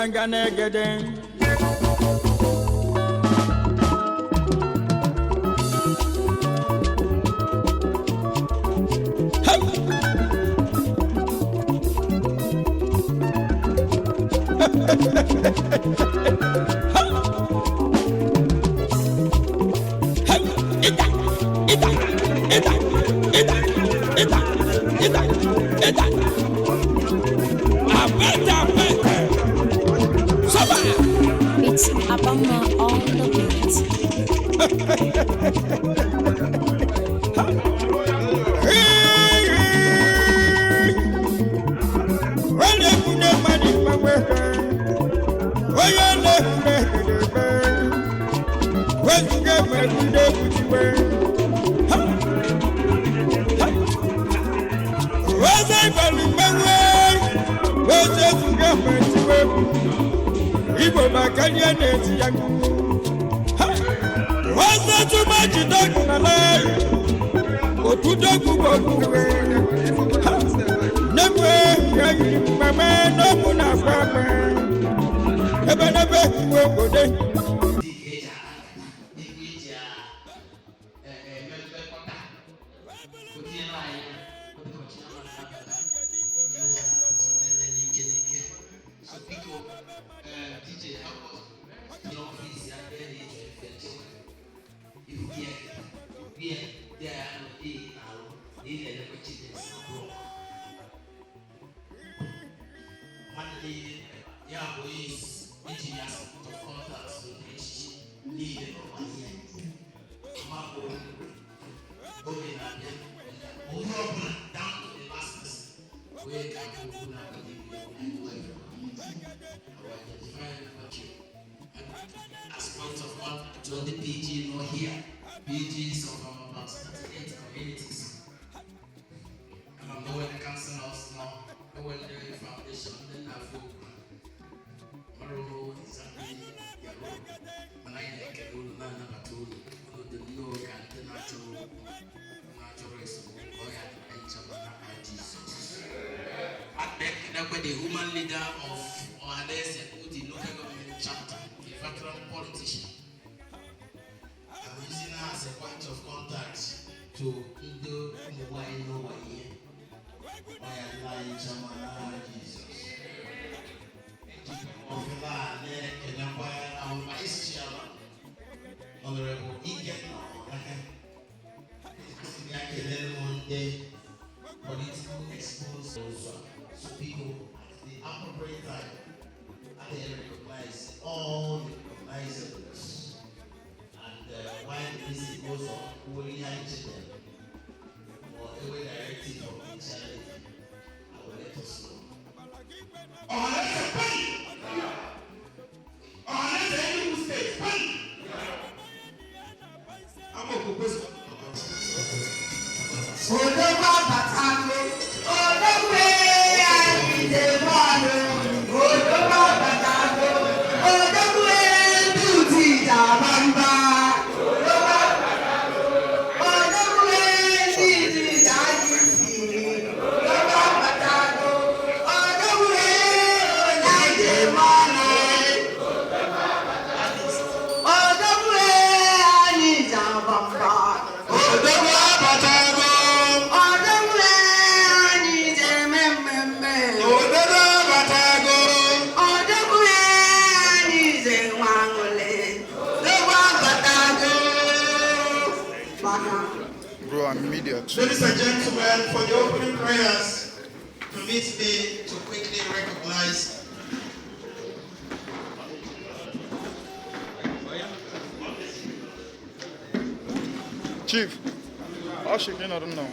Nganga na-egede. Hey! Ịta, ịta, ịta, ịta, ịta, ịta, ịta. Apete, apete. Sọba. It's Abama on the beat. Onye kwune mmadụ ikpegbe, onye na-ekwune egedegbe, wezuga egbe ekwude ekwuchiwe. Weze ịbalụ mgbanwe, weze ezuga egbe etiwe egwu, Igbo maka ihe na-eti ya mkpu. Weze tụma jide ọgụ na lai, otuto egwu bụ okpukpe. Nemwe yayiri mmemme n'okwu na-agba agba. Ebe n'ebe ekwuwe obodo. Dị ka eji akpa nkata, dịka eji eme mmekọta otinyere anyị ọdịkọchị na-abata ihe ọ na-akụzi nne n'ike n'ike. So biko, DJ, help us n'ọfịs ya ebe na-eji efe nchewa ihu ya ya dị ya nọ dị na-arụ na ị na-elekwa children's blọk mmadụ niile ya bụ onye isi eji ya as point of contact n'ụdị echichi niile n'ụwa ihe mapụ oge na-abịa onye ọbụla down to the last person wee ga-abụ okwu na-abụghị I will identify everybody as point of contact to the PG nọ here, PGs of about 38 communities. And I'm knowing the councillors now, knowing the foundation, then I feel ọrụ exactly their role. Mana anyị na-ekele unu, na-anabata unu. Unu dị nnọọ ka ndị na-achọrọ okwu, na-achọrọ esemokwu. Ọ ya dị anyị chọrọ n'aha Jizọs. Ekenekwe the woman leader of Ohanaeze Udi local government chapter, a veteran politician. I'm using her as a point of contact to ndị ụmụ nwanyị n'ụwa ihe. Ọ ya dịrị anyị chọma n'aha Jizọs. Ejikwa m ofele a na-ekenekwa our vice chairman, Honorable Ikenna Ọnaka. Si ya kelere m ndị political exposed ụzọ. So people, at the appropriate time, I recognize all the recognizables. And while the visit goes on, we will hear them or a directive from the charity. I will let us know. Ọhaneze kwenu! Ọhaneze Enugu Steeti kwenu! Amaokwu kwesịrị. Odogwu abatago, odogwu anyị na-eme ọnụ, odogwu abatago, odogwu ndị uti ji aba mba, odogwu abatago, odogwu ndị ji anyị si, odogwu abatago, odogwu onye anyị ji eme ọnụ, odogwu anyị ji aba mba, Odogwu abatago! Odogwu anyị ji eme mmemme. Odogwu abatago! Odogwu anyị ji enwe aṅụrị. Odogwu abatago. Maka Bro, I'm media too. Ladies and gentlemen, for the opening prayers, permit me to quickly recognize Chief, I'll shake you don't know.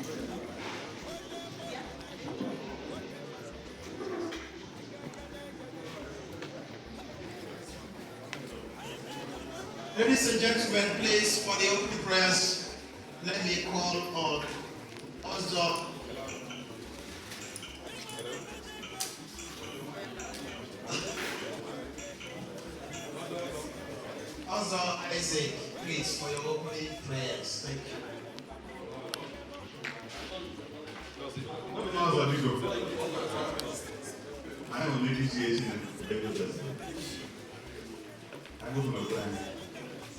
Ladies and gentlemen, please, for the opening prayers, let me call on Ozo Ozo Isaac, please, for your opening prayers. Thank you. Ọzọ biko. Anyị bụ ndị ji echi na Agụụ n'obodo anyị.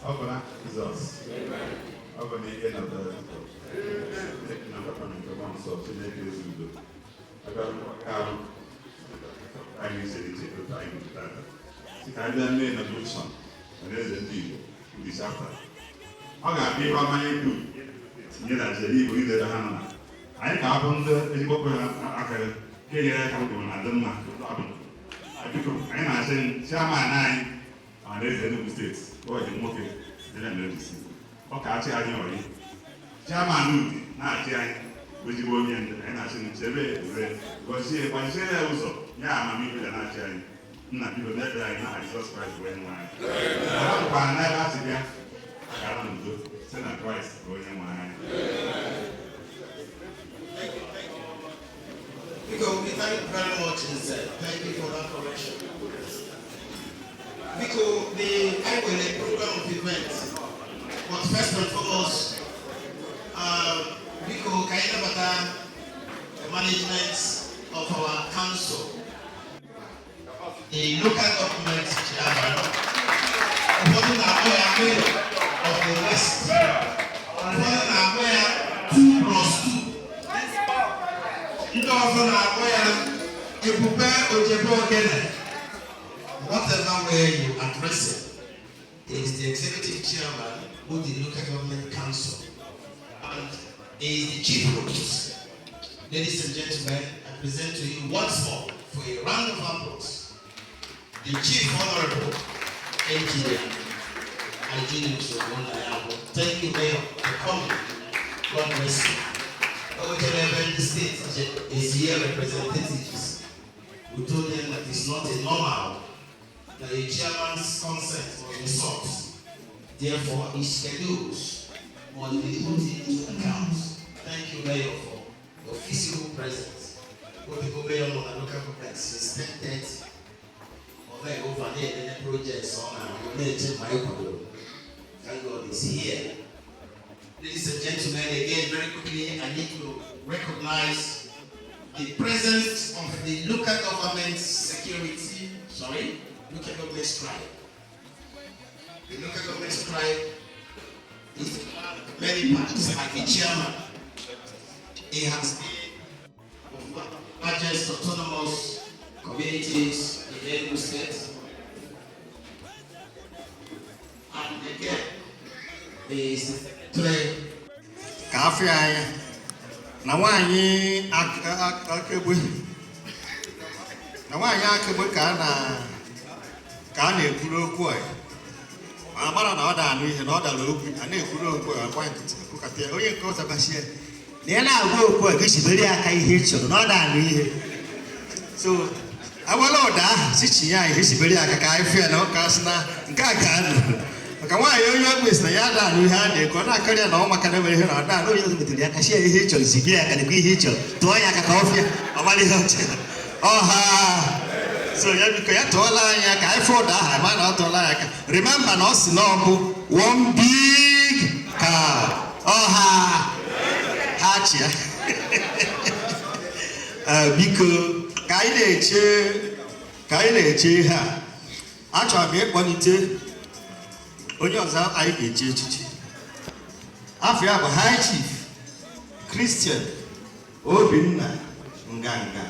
Ọ bụ na Jizọs. Ọ bụ na ike na ọbara Jizọs. Na papa na nke Mmụọ Nsọ, Chineke ezi udo. Aga arụ anyị siri iche otu anyị bụ tata. Sị ka anyị bịa mee inauguration Ọhaneze Ndị Igbo ndị chapter. Ọ ga-abịa ihe ọma nye dum tinye na Naijiria Igbo niile ebe ha nọ na. Anyị ka abụ ndị ezigbo kwere aka nke nyere aka obodo na-adị mma. Biko, anyị na-asị chairman anyị Ọhaneze Enugu Steeti, ọyị nwoke dịrị na isi ọ ka achị anyị, ọyị chairman Udi na-achị anyị bụ ezigbo onye ndu. Anyị na-achị chebe ebe gọzie, gbazie ya ụzọ, nye amamihe ga na-achị anyị. Nna, biko, na-ekpere anyị n'aha Jizọs Kraịst bụ onye nwe anyị. Ha bụkwara n'ebe a sị bịa gara n'udo site na Kraịst bụ onye nwe anyị. Biko, we thank you very much, Nze. Thank you for that correction. Biko, the I will a program of events. But first and foremost, Biko, ka anyị nabata the management of our council, the local government chairman, ụfọdụ na-akpọ ya mayor of the West, ụfọdụ na-akpọ ya 2 plus 2, ndị ọzọ na-akpọ ya Ebube Ojebe Ogene. Whatever way you address it, is the executive chairman of the local government council and is the chief host. Ladies and gentlemen, I present to you once more for a round of applause the Chief Honorable Engineer Hyginus Ogbonnaya. Thank you, Mayor, for coming. God bless you. Ojebe State is here representatives. We told them that it's not a normal that a chairman's consent must be sought. Therefore, his schedules must be put into account. Thank you, Mayor, for your physical presence. Otego Mayor nọ na local government since 10:30. Ọ na-over na-enene projects ọ na-arụ na-eche ma anyị kwadoro. Thank God is here. Ladies and gentlemen, again, very quickly, I need to recognize the presence of the local government security, sorry, local government scribe. The local government scribe is many parts, like the chairman. He has been of the largest autonomous communities in Enugu State. And again, he is the secretary Ka afọ ya anya na nwaanyị akegbe na nwaanyị akegbe ka a na-ekwuru okwu a, ma mara na ọ da anụ ihe na ọ dara okwu a na-ekwuru okwu a, agba nkịtị ekwukata ya. Onye nke ọzọ basie na ya na-agwa okwu a ga-esibere ya aka ihe ị chọrọ na ọ da anụ ihe, so awala ụda ahụ si chinye anyị ihe sibere ya aka ka anyị fụ ya na ụka sị na nke a ka anụ maka nwaanyị onye ogbe si na ya ada anụ ihe a na-ekwu. Ọ na-akọrọ ya na ọ maka na nwere ihe na ọ da anụ. Onye ọzọ metụrụ ya aka si ya ihe ị chọrọ, zibie ya aka nekwa ihe ị chọrọ, tụọ ya aka ka ọ fịa ọ mara ihe ọ chọrọ ọha. So ya biko, ya tụọla anyị aka anyị fụ ụda ahụ ma na ọ tụọla anyị aka. Remember na ọ sị na ọ bụ one big cow ọha ha chịa. Ee, biko, ka anyị na-eche ihe a, achọrọ m ịkpọlite onye ọzọ anyị ga-echi echichi. Afọ ya bụ High Chief Christian Obinna Nganga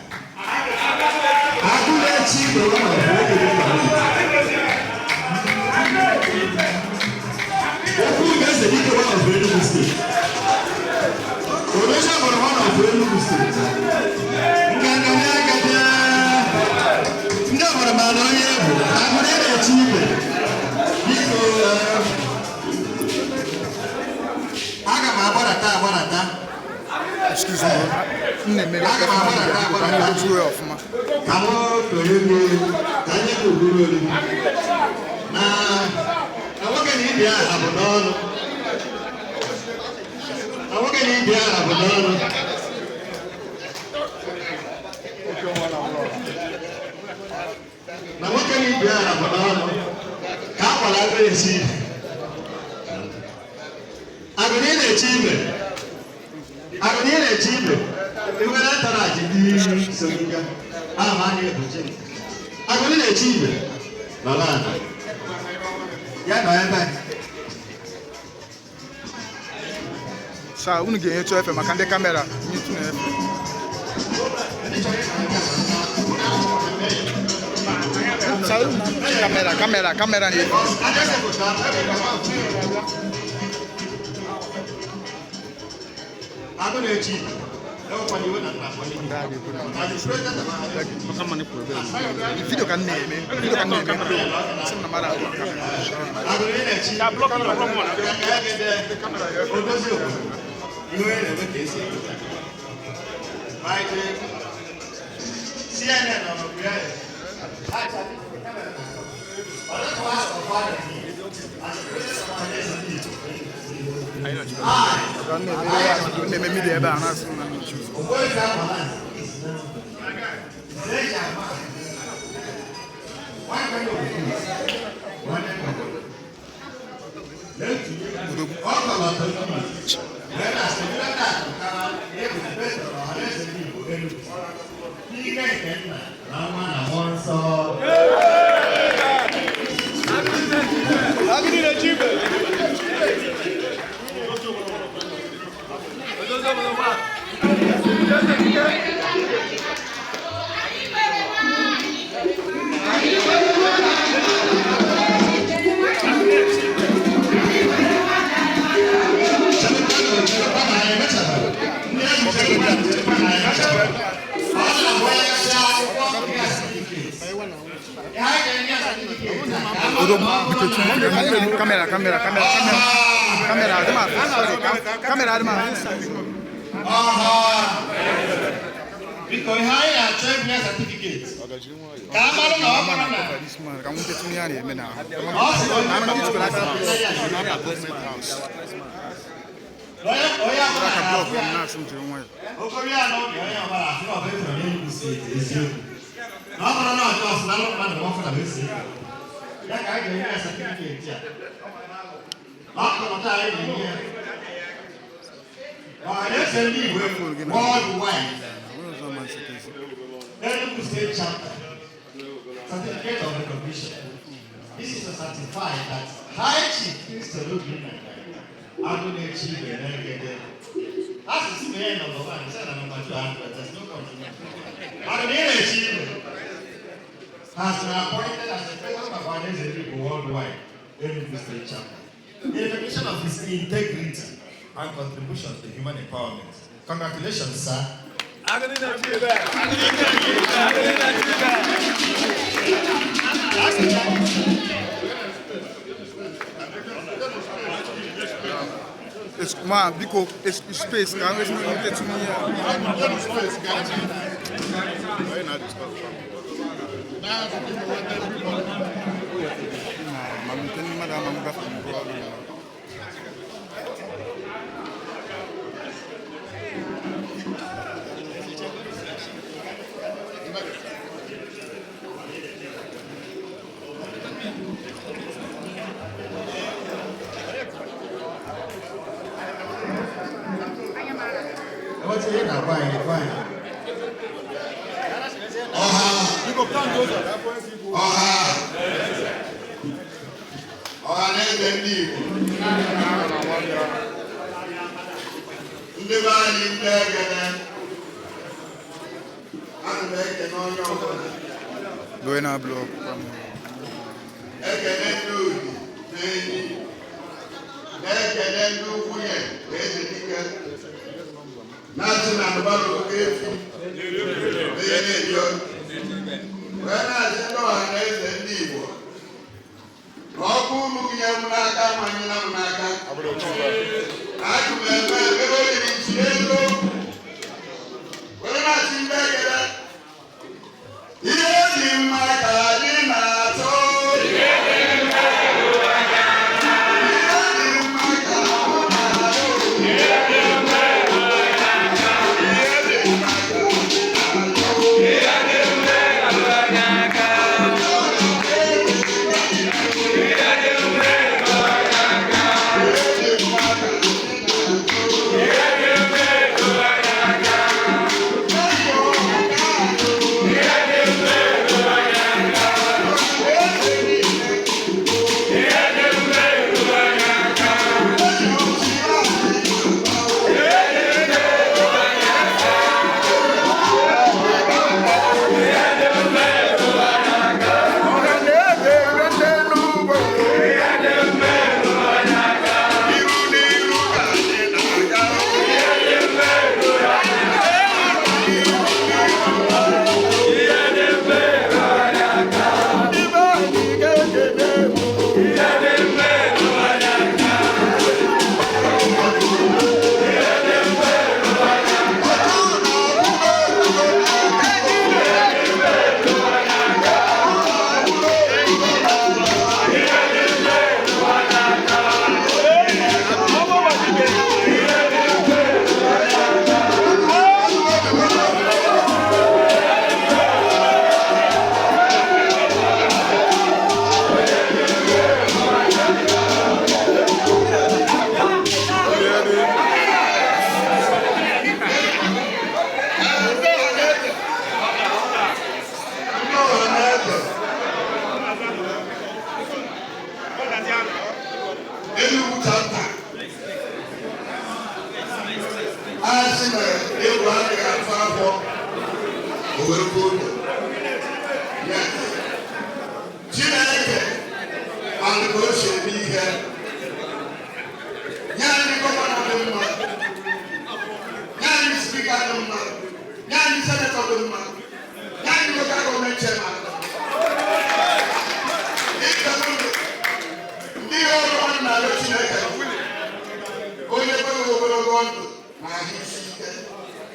Agụlechi Igbo one of Ogede community. Okwu Eze Dike one of Enugu State. Orocha bụrụ one of Enugu State. Nganga na-agada ndị ọbụla maara onye bụ agụrụ na-echi ibe. Biko, aga m agbadata agbadata. Excuse me. M na-emere Aga m agbadata ka anyị agbadata dojuo ya ọfụma. Ka m kere gị ka anyị kwuru oriri na nwoke na ibe ya bụ n'ọnụ, na nwoke na ibe ya bụ n'ọnụ, na nwoke na ibe ya bụ n'ọnụ ka a kwara aka esi ibe. Agụrụ ị na-eche ibe, agụrụ ị na-eche ibe enwere atara ji ndị so gị bịa aha m anya ebuchi. Agụrụ ị na-eche ibe nọ n'ala. Ya nọ ebe a. Saa, unu ga-enyetu efe maka ndị kamera nyetu na efe. Saa, unu kamera kamera kamera na-efe. Agụ na-echi ewekwana iwe na nna akpọ n'ihu. As the president of our Video ka m na-eme, video ka m na-eme. Sị m na mmadụ abụọ kamera. Agụ na-echi odozi obodo ihe onye na-eme ka esi eme. CNN nọ n'okpuru ya. Ka m na-eme m na-eme media ebe a na-asị m na m na-echi ụzọ. Odogwu, biko tinye kamera kamera kamera kamera kamera adị m afụ, sorry, kamera adị m afụ. Biko, ihe anyị na-achọ ebunye certificate ka a mara na ọ mara na This man, ka m nwetatụ ihe a na-eme na ahụ. ọ sị na Ana m ejikwa aka onye onye ọbụla aka na-afụ blọk ya. m na-asị m jiri nwayọọ. Okoro ya n'oge onye ọbụla asị na ọ bụ ezoro n'Enugu steeti eziokwu. Na ọ bụrụ na ọjọọ sị na alụ mmadụ nwa na esi ya ka a ga-enye ya certificate a. Na ọkọlọtọ anyị na-enye ya. Ọhaneze ndị Igbo worldwide. Onye ọzọ ma nsekezi. Enugu State Chapter, Certificate of Recognition. This is to certify that High Chief Christian Obinna Agunechi Benegede. As you see me number one, he said number two, and there's no continuity. Agunechi has been appointed as the president of Ohaneze Ndigbo Worldwide, Enugu State Chapter. In recognition of his integrity and contribution to human empowerment. Congratulations, sir. Ma biko space ka m nwetatụ ihe a. Ma nke mmadụ ama m gafe mbụ ọrụ ya. What's your name? Why? Why? Ọha, ọha, ọha na eze ndị Igbo, ndị be anyị, ndị egede, ana m ekene onye ọbụla. Doe na blọk. Ekene ndị udi na enyi, na-ekene ndị nwunye na eze dike na-asị na anụmanụ oke efi na ihe na-eri ọnụ wee na-asị ndị ọha na eze ndị Igbo na ọkụ unu nye m n'aka amanyela m n'aka. Aga m eme ebe o riri nchi ego wee na-asị ndị egede ihe dị mma ka anyị na-atụ, ihe dị mma ka ahụ na-alụ, ihe dị mma ka ahụ na-alụ. A sị na egwu adịghị afọ afọ o were kwuo ụlọ. Yes. Chineke mana ka o si eme ihe. Nye anyị governor dị mma, nye anyị speaker dị mma, nye anyị senator dị mma, nye anyị local government chairman. Ndị ihe ọrụ ọnụ na-arịọ Chineke, onye kweghị ogologo ndụ na ahụ isi ike,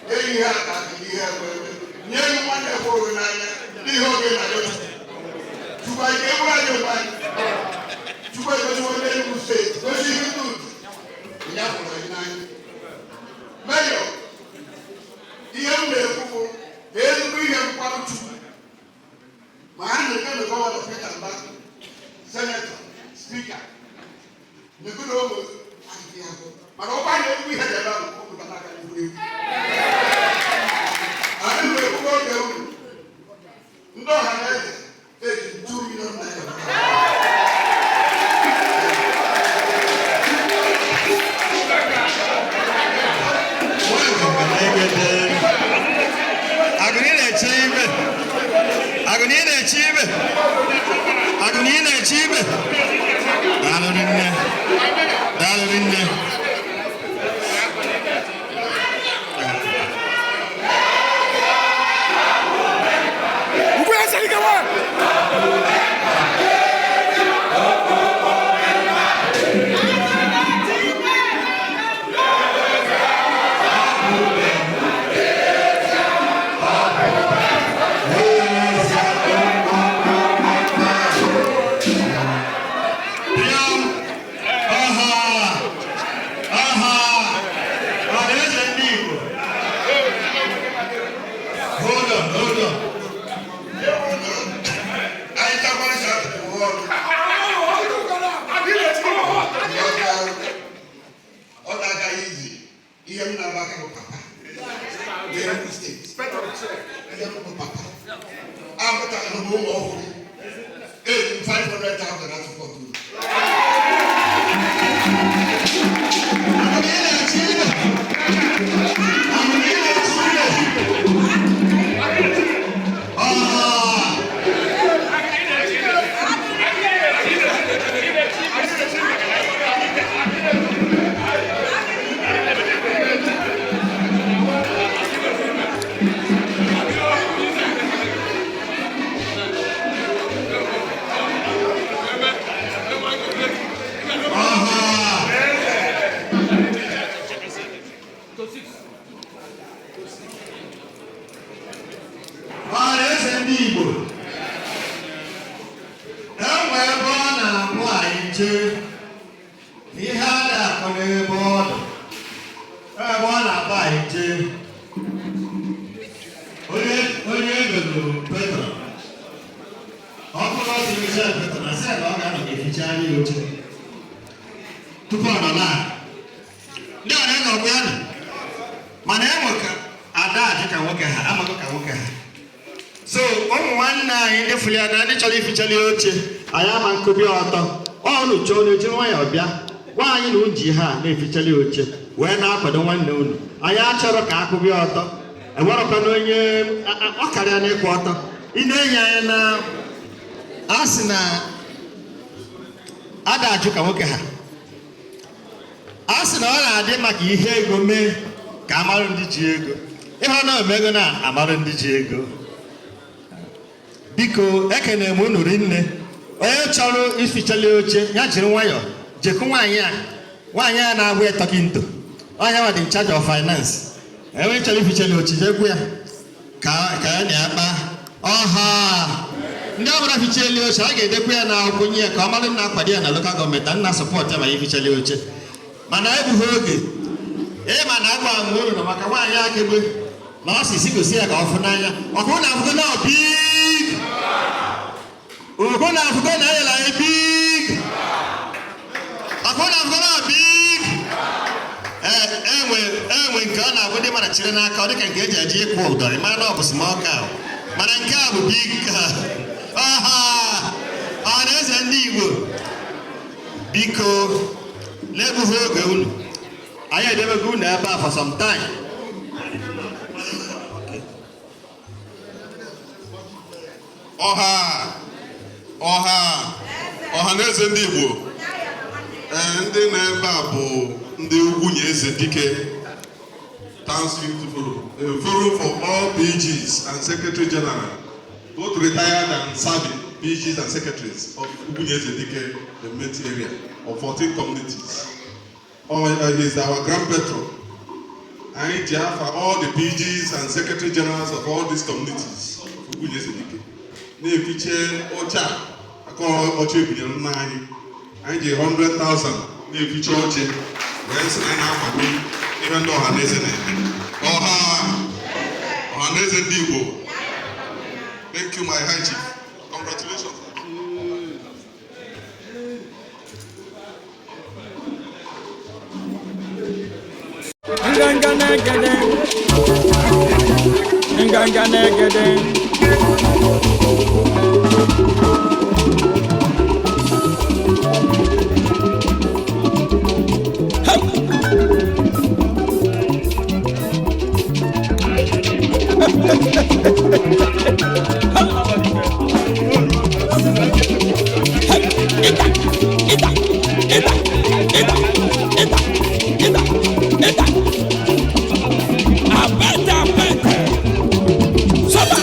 nye ihe aka na ihe ekwe ekwe, nye nwanne hụrụ n'anya n'ihe oge na-arịọ Chukwu. Chukwu, anyị ga-egburu anyị onwe anyị. Chukwu egosiwo ndị Enugu Steeti, gosi ihe ndị utu ya hụrụ anyị n'anya. Mayor, ihe m na-ekwu bụ na ezigbo ihe nkwado Chukwu ma ha na-eme na Governor Peter Mbah, senator, speaker, negodo ogbe adịghị ya bụ mana ọkwa na-ekwu ihe dị ebe ahụ ọ pụtara n'aka n'egwu egwu. Anyị na-ekwu oge unu ndị ọha na eze eji 2 million naira. Agụnị na-eche ibe. Agụnị na-eche ibe. Agụnị na-eche ibe. Daalụ rinne. Daalụ rinne. Ugwu ya sịrị gawa. Bịa. Ọha. Ọha. Ọhaneze ndị Igbo. Hold on, hold on. Anyị takwara sa akụkụ ọrụ. Ọ na-aga izi ihe m na-agba aka bụ papa n'Enugu Steeti. Ihe m bụ papa. Amụtara m ụmụ ọhụrụ. Eji m 500,000 na support unu. Agụnị na-eche ibe. Agụnị na-eche ibe. Ọha. Ọha. Ọhaneze ndị Igbo, enwe ebe ọ na-abụ anyị jee ihe a na-akọ n'ebe ọ nọ, ebe ọ na-abụ anyị jee onye onye egoro Petro, ọ bụrụ ọ dị iche Petro na sị na ọ ga-anọ ga-eficha anya ya oche tupu ọ nọ na ndị ọ na-enọkwa ya nọ, mana enwe ka ada adị ka nwoke ha amaghị ka nwoke ha. So ụmụ nwanne anyị ndị fụrụ ya na ndị chọrọ ifichali oche, anyị ama nkụbi ọtọ ọnụ chọọ onye jiri nwayọọ bịa gwa anyị na uji ha na-efichali oche wee na-akwado nwanne unu. Anyị achọrọ ka akụbi ọtọ enwerọkwana onye ọ karịa n'ịkwụ ọtọ ị na-enye anyị na a sị na ada ajụ ka nwoke ha a sị na ọ na-adị maka ihe ego mee ka amarụ ndị ji ego ịhụ na omego na amarụ ndị ji ego. Biko, ekene m unu rinne. Onye chọrọ ifichali oche ya jiri nwayọọ jekụ nwaanyị a, nwaanyị a na-agwa ịtọkịnto onye nwa dị in charge of finance. Enwe chọrọ ifichali oche, jekwu ya ka ya na-akpa. Ọha ndị ọbụla fichali oche, a ga-edekwa ya na akwụkwọ nye ya ka ọ mara na akwado ya na local government na support ya ma ya ifichali oche. Mana egbughị oge ịma na agwa m uru na maka nwaanyị akegbe na ọ si si gosi ya ka ọ fụ n'anya ọkụ na afụgo na big ogo na afụgo na ayala anyị big ọkụ na afụgo na big. Ee, enwe enwe nke ọ na-abụ ndị mara chịrị n'aka, ọ dịka nke eji eji ịkwụ ụdọ. Ị mara na ọ bụ small cow, mana nke a bụ big cow. Ọha ọha na eze ndị Igbo, biko, na-egbughị oge unu, anyị edebego unu ebe a for some time. Ọha, ọha, ọha na eze ndị Igbo. Ee, ndị nọ ebe a bụ ndị nwunye eze dike Townsville Forum, a forum for all PGs and Secretary General, both retired and serving PGs and secretaries of Ugwunye Ezedike Development Area of 14 communities. Oh, he is our grand patron. Anyị ji afa all the PGs and secretary generals of all these communities of Ugwunye Ezedike na-efiche oche a aka ọchị ebunyere nna anyị. Anyị ji 100,000 na-efiche oche wee sị na anyị na-akwado ihe ndị ọha na eze na-eme. Ọha, ọha na eze ndị Igbo. Thank you, my high chief. Congratulations. Nganga na-egede, nganga na-egede. Ịda, ịda, ịda, ịda, ịda, ịda. Abete, abete. Sọba.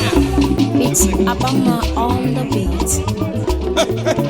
It's Abama on the beat.